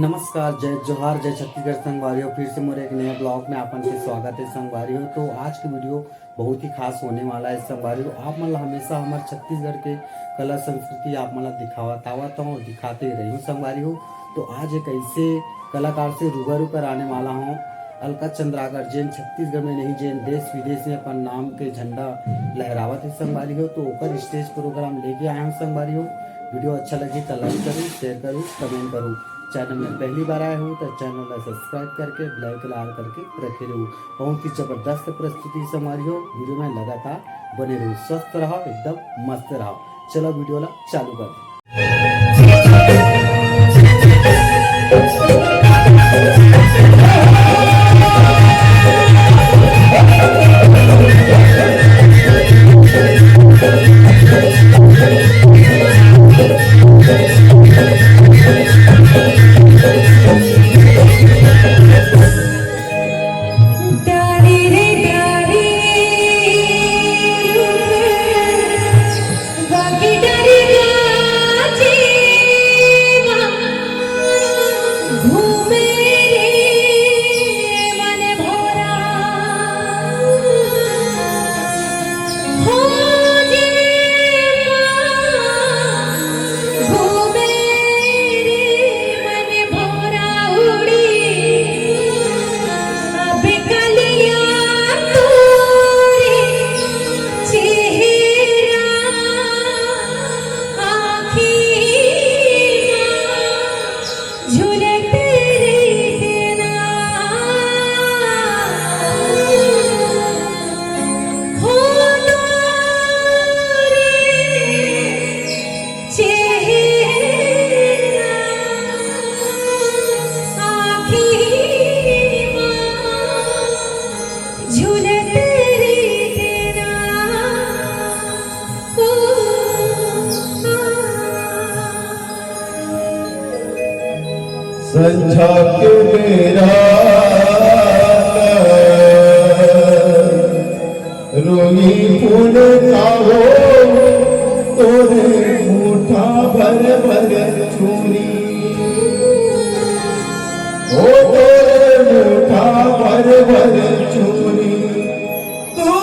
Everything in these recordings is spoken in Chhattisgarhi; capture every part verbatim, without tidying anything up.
नमस्कार, जय जोहार, जय छत्तीसगढ़ संगवारी हो। फिर से मोर एक नया ब्लॉग में आपन के स्वागत है संगवारी हो। तो आज के वीडियो बहुत ही खास होने वाला है संगवारी हो। आप मन ला हमेशा हमर छत्तीसगढ़ के कला संस्कृति आप मन ला दिखावत आवत हूँ, दिखाते ही रही हूँ संगवारी हो। तो आज एक ऐसे कलाकार से रूबरू कराने वाला हूँ, अलका चंद्राकर, जेन छत्तीसगढ़ में नहीं, जेन देश विदेश में अपन नाम के झंडा लहरावत है संगवारी हो। तो ओकर स्टेज प्रोग्राम लेके आया हूँ संगवारी हो। वीडियो अच्छा लगी तो लाइक करूँ, शेयर करूँ, कमेंट करूँ। चैनल में पहली बार आए हो तो चैनल ला सब्सक्राइब करके बेल आइकन ऑल करके रखे रहो। बहुत ही जबरदस्त प्रस्तुति संगवारी हो। वीडियो में लगातार बने रहो, स्वस्थ रहो, एकदम मस्त रहो। चलो वीडियो ला चालू कर दे। संझा के बेरा रोई फूल का हो तोरे मुठा भर भर चूरी, ओ तोरे मुठा भर भर चूरी। तू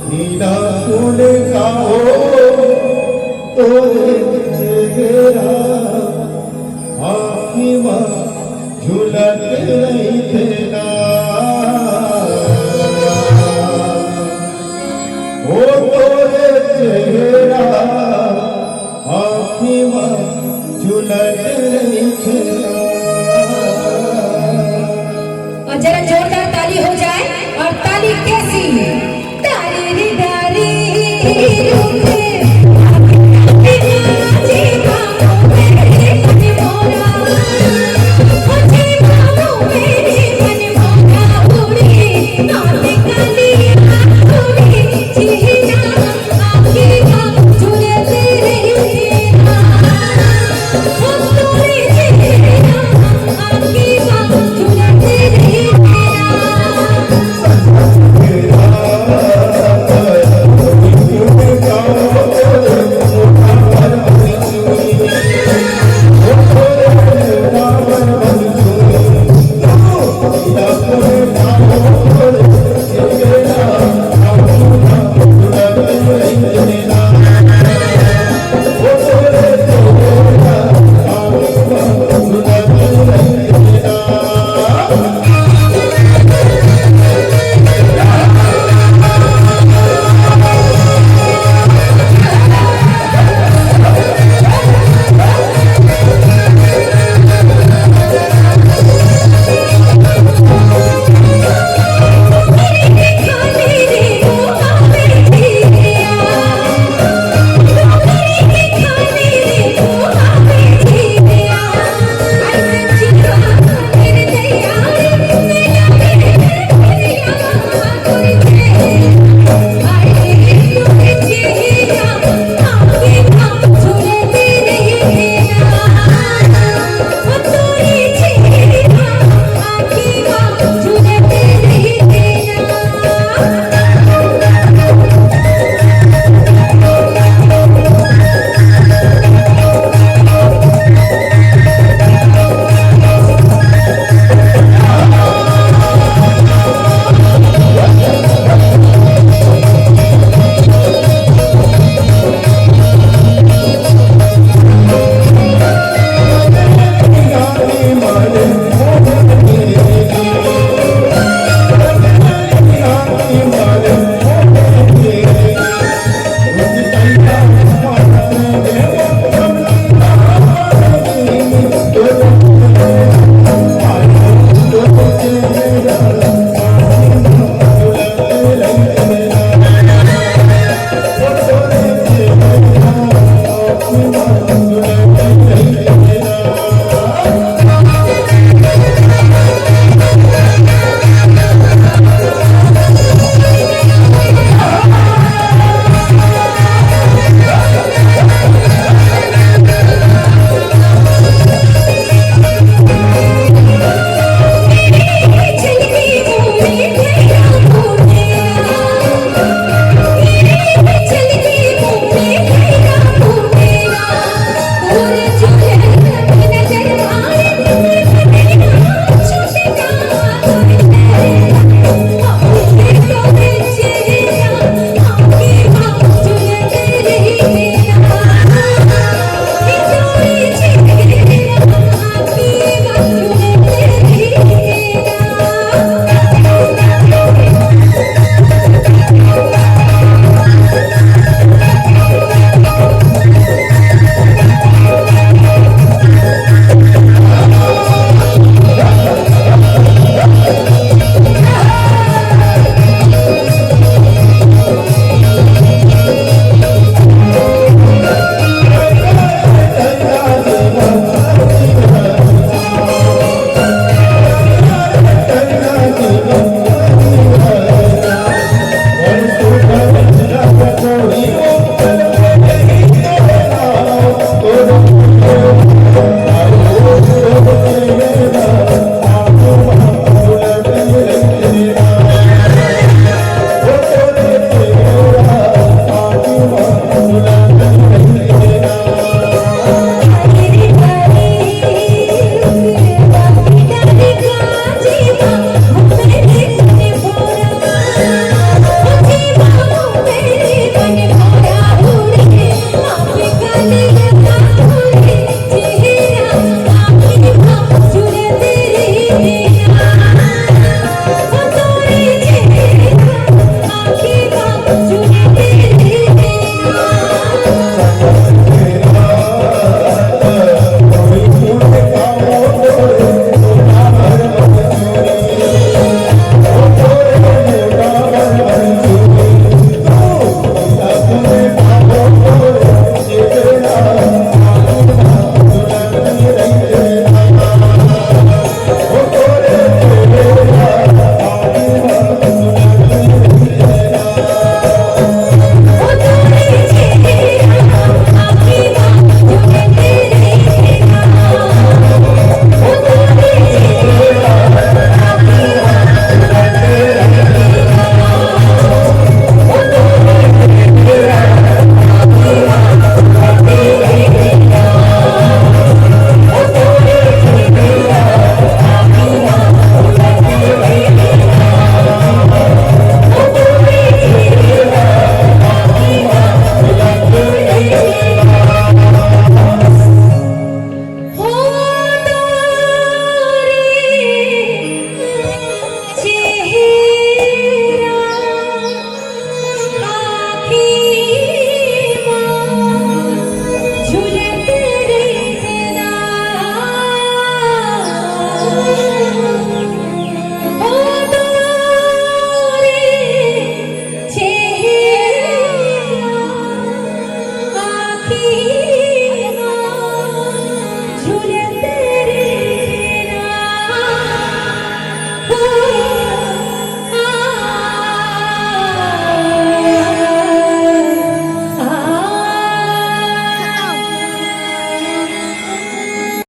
नीला फूल का हो तोरे चेहरा आँखी मा झुलत रहिथे ना। ओ तोरे चेहरा आँखी मा झुलत रहिथे ना। और जरा जोरदार ताली हो जाए। और ताली कैसी? तारी री डारी रुके।